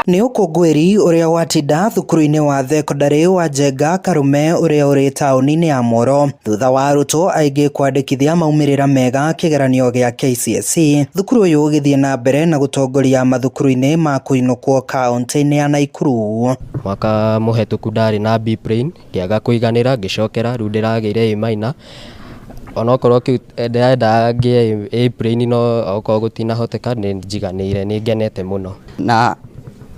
Nĩ ũkũngũĩri ũrĩa watinda thukuru-inĩ wa thekondarĩ wa Njenga Karume ũrĩa ũrĩ taũni-inĩ ya Moro thutha wa arutwo aingĩ kwandĩkithia maumĩrĩra mega kĩgeranio gĩa KCSE. Thukuru ũyũ ũgĩthiĩ na mbere na gũtongoria mathukuru-inĩ ma kũinũkwo kaunti-inĩ ya Naikuru. Mwaka mũhetũku ndarĩ na B plain, ngĩaga kũiganĩra, ngĩcokera, rĩu ndĩragĩire A minor. Onokorwo kĩu ndĩrendaga ngĩe A plain, no okorwo gũtinahoteka, nĩ njiganĩire, nĩ ngenete mũno. Na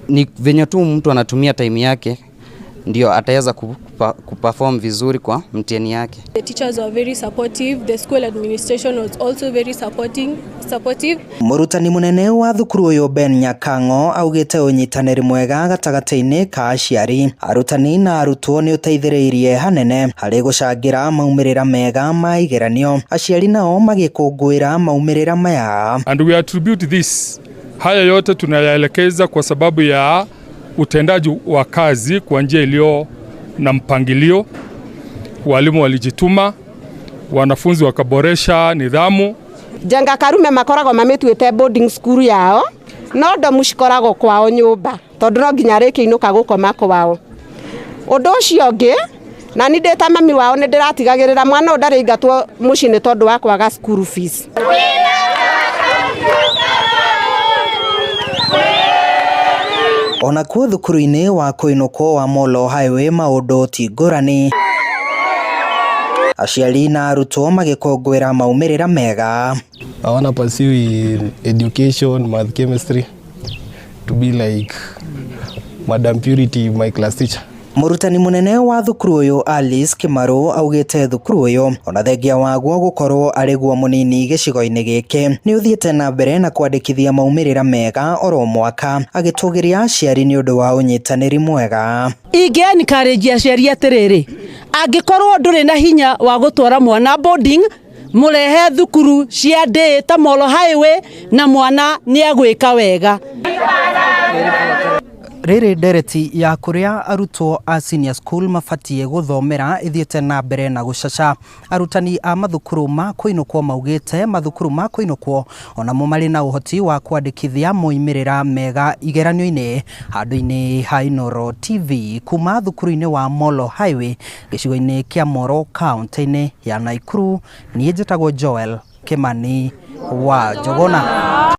ni venye tu mtu anatumia time yake ndio ataweza kuperform vizuri kwa mtihani yake. The teachers were very supportive. The school administration was also very supportive. Mũrutani mũnene wa thukuru ũyũ Ben Nyakang'o augĩte ũnyitanĩri mwega gatagatĩ-inĩ ka aciari, arutani na arutwo nĩ ũteithĩrĩirie hanene harĩ gũcangĩra maumĩrĩra mega ma igeranio. Aciari nao magĩkũngũĩra maumĩrĩra maya. And we attribute this, haya yote tunayaelekeza kwa sababu ya utendaji wa kazi kwa njia iliyo na mpangilio. Walimu walijituma, wanafunzi wakaboresha nidhamu. Njenga Karume makoragwo mamĩtuĩte boarding school yao, no ndomu cikoragwo kwao nyũmba tondũ no nginya arĩkĩinũka gũkoma kwao. Ũndũ ũcio ũngĩ, na nĩ ndĩ ta mami wao nĩ ndĩratigagĩrĩra mwana ũyũ ndarĩingatwo mũciĩ nĩ tondũ wa kwaga school fees. Ona kuo thukuru-inĩ wa kũinũkwo wa Molo Highway maũndũ ti ngũrani. Aciari na arutwo magĩkũngũĩra maumĩrĩra mega. I wanna pursue in education, math, chemistry, to be like Madam Purity, my class teacher. Mũrutani mũnene wa thukuru ũyũ Alice Kimaru augĩte thukuru ũyũ ona thengia waguo gũkorwo arĩ guo mũnini gĩcigo-inĩ gĩkĩ nĩ ũthiĩte na mbere na kwandĩkithia maumĩrĩra mega oro mwaka, agĩtũgĩria aciari nĩ ũndũ wa ũnyitanĩri mwega. Ingĩ encourage aciari atĩrĩrĩ, angĩkorwo ndũrĩ na hinya wa gũtwara mwana boarding, mũrehe thukuru cia day ta Molo Highway na mwana nĩ agwĩka wega. Rĩrĩ ndereti ya kũrĩa arutwo a senior school mabatiĩ gũthomera ĩthiĩte na mbere na gũcaca. Arutani a mathukuru ma kũinũkwo maugĩte mathukuru ma kũinũkwo onamo marĩ na ũhoti wa kwandĩkithia moimĩrĩra mega igeranio-inĩ. Handũ-inĩ ha Inooro TV kuma thukuru-inĩ wa Molo Highway gĩcigo-inĩ kĩa Moro kaunti-inĩ ya Naikuru, niĩ njĩtagwo Joel Kimani wa Njũgũna.